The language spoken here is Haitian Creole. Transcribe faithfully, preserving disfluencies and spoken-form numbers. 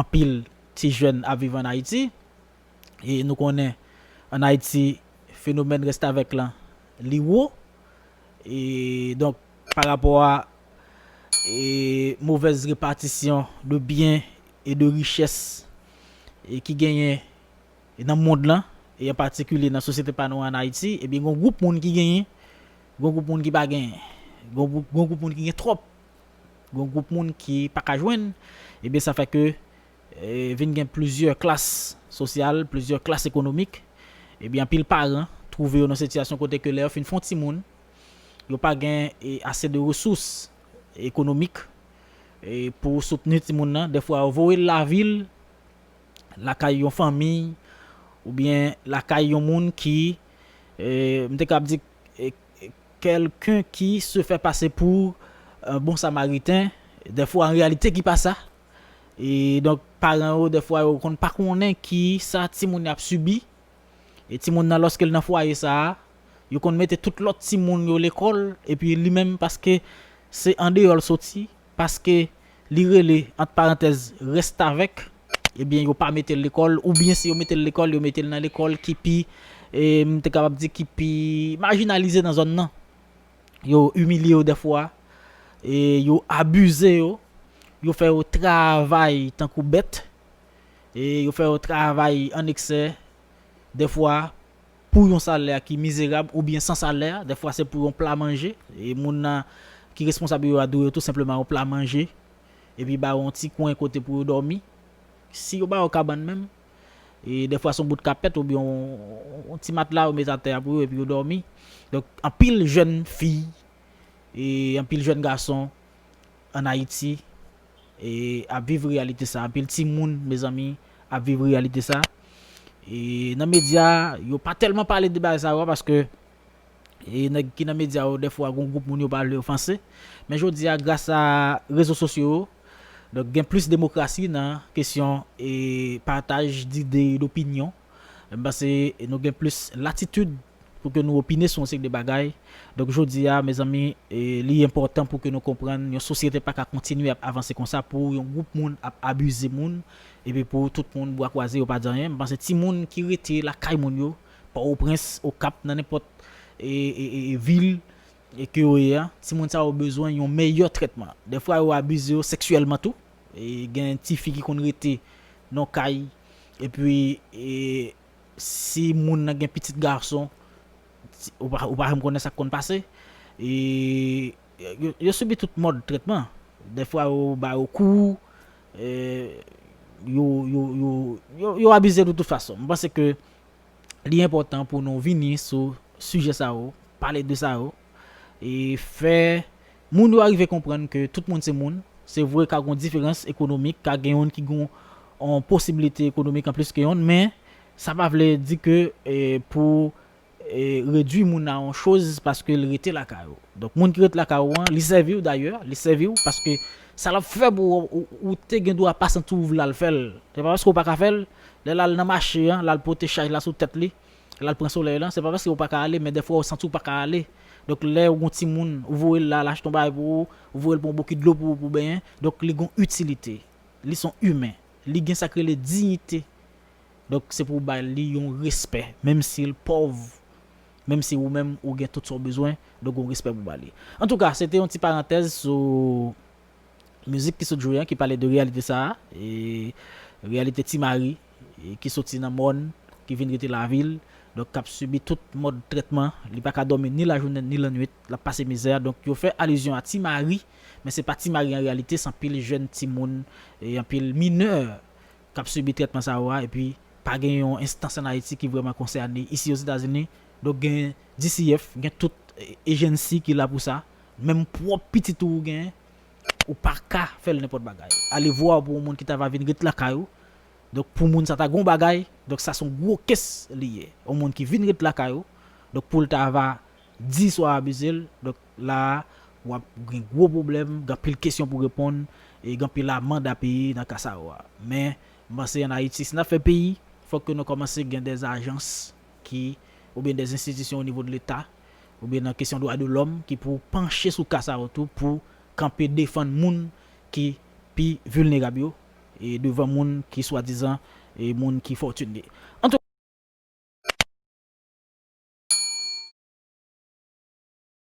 anpil ti jèn ap viv ann Ayiti. E nou konnen, ann Ayiti, fenomèn restavèk lan, li wo. E donk, pa rapò a e movèz repatisyon de byen e de richès e ki genyen e nan mond lan, e an patikilye nan sosyete pa nou an Ayiti, ebyen, gon gwoup moun ki genyen, gon gwoup moun ki pa genyen, gon gwoup, gon gwoup moun ki gen twòp, gon gwoup moun ki pa ka jwenn, ebyen, sa fè ke e, vin gen plizyè klas sosyal, plizyè klas ekonomik, ebyen, anpil paran twouve yo nan sitiyasyon kote ke lè yo fin fè yon timoun, yo pa gen e, ase de resous ekonomik e, pou soutni timoun nan. Dèfwa, yo voye l lavil, lakay yon fanmi, oubyen lakay yon moun ki, e, m te kab di, e, kèlken ki se fè pase pou un bon samaritain, dèfwa, an reyalite, ki pa sa. E donk, paran yo, dèfwa, yo konn pa konnen ki sa timoun yo ap sibi. E timoun nan, lòske l nan fwaye sa a, yo konn mete tout lòt timoun yo lekòl, epi li menm, paske se andeyò l soti, paske li rele, ant parantèz, restavèk, ebyen, yo pa mete l lekòl, oubyen si yo mete l lekòl, yo mete l nan lekòl ki pi, e, m te kapab di ki pi majinalize nan zòn nan. Yo imilye yo dèfwa, e yo abize yo, yo fè yo travay tankou bèt, e yo fè yo travay an eksè, dèfwa pou yon salè ki mizerab oubyen san salè, dèfwa se pou yon pla manje, e moun nan ki responsab yo a dwe yo tou senpleman yon pla manje, epi ba yo yon ti kwen kote pou yo dòmi. Si yo ba yo kabann menm, e dèfwa se yon bout kapèt oubyen yon, yon ti matla yo met atè a pou yo epi yo dòmi. Donk, anpil jèn fi e anpil jèn gason ann Ayiti e ap viv reyalite sa. Anpil timoun, mezanmi, ap viv reyalite sa. E nan medya, yo pa tèlman pale de bagay sa yo a, paske e nèg ki nan medya yo, dèfwa, gon gwoup moun yo pa vle ofanse. Men jodi a, gras a rezo sosyo yo, donk, gen plis demokrasi nan kesyon e pataj dide, dopinyon. M panse nou gen plis latitid pou ke nou opine sou yon seri de bagay. Donk, jodi a, mezanmi, e, li enpòtan pou ke nou konprann yon sosyete pa ka kontinye ap avanse konsa pou yon gwoup moun ap abize moun, epi pou tout moun bwa kwaze, yo pa di anyen. M panse timoun ki rete lakay moun yo, Pòtoprens, Okap, nan nenpòt e, e, e, e vil e ke yo ye a, timoun sa yo bezwen yon meyè trètman. Dèfwa, yo abize yo seksyèlman tou. E gen ti fi ki konn rete nan kay, epi e, si moun nan gen pitit gason, ti- ou pa, ou pa janm konnen sa k konn pase. E yo, yo sibi tout mòd trètman. Dèfwa, yo ba yo kou, e, yo, yo, yo, yo, yo abize de tout fason. M panse ke li enpòtan pou nou vini sou sijè sa yo, pale de sa yo, e fè moun yo arive konprann ke tout moun se moun. Se vre, ka gen diferans ekonomik, ka gen youn ki gen yon posiblite ekonomik anplis ke youn, men sa pa vle di ke e, pou e, redui moun a yon choz paske l rete lakay ou. Donk, moun ki rete lakay ou an, li sèvi w dayè, li sèvi w paske sa l ap fè pou ou, ou, ou te gen dwa pa santi w vle al fè l. Se pa paske w pa ka fè l, lè l al nan mache an, l al pote chaj la sou tèt li, l al pran solèy lan, se pa paske w pa ka ale, men dèfwa ou santi w pa ka ale. Donk, lè ou gon timoun, ou voye l la, l achte yon bagay pou ou, ou voye l pran yon bokit dlo pou ou pou benyen. Donk, li gon itilite. Li se yon imen. Li gen sa k rele diyite. Donk, se pou w bay li yon respè, menm si l pòv, menm si ou menm ou gen tout sa w bezwen, donk, gon respè pou w ba li. Antouka, se te yon ti parantèz sou mizik ki sot jwe an, ki pale de reyalite sa a, e reyalite Ti Mari, e ki soti nan mòn, ki vin rete lavil, donk k ap sibi tout mòd trètman, li pa ka dòmi ni lajounen ni lannwit, l ap pase mizè, donk yo fè alizyon a Ti Mari, men se pa Ti Mari an reyalite, se anpil jèn timoun, e anpil minè k ap sibi trètman sa yo a, epi pa gen yon enstans ann Ayiti ki vrèman konsène. Isi Ozetazini, donk gen D C F, gen tout e, ejensi ki la pou sa, menm pwòp pitit ou ou genyen, ou pa ka fè l nenpòt bagay. Alevwa pou yon moun ki ta va vin ret lakay ou. Donk, pou moun sa ta gon bagay, donk sa se yon gwo kes li ye. Yon moun ki vin ret lakay ou, donk pou l ta va di swa abize l, donk la a, w ap gen gwo pwoblèm, gen anpil kesyon pou reponn, e gen anpil amand a peye nan ka sa yo a. Men, m panse ann Ayiti, si n ap fè peyi, fòk ke nou kòmanse gen de ajans ki, oubyen de enstitisyon o nivo de Leta, oubyen nan kesyon dwa de lòm ki pou panche sou ka sa yo tou pou kanpe defann moun ki pi vilnerab yo. e devan moun ki swadizan e moun ki fòtine.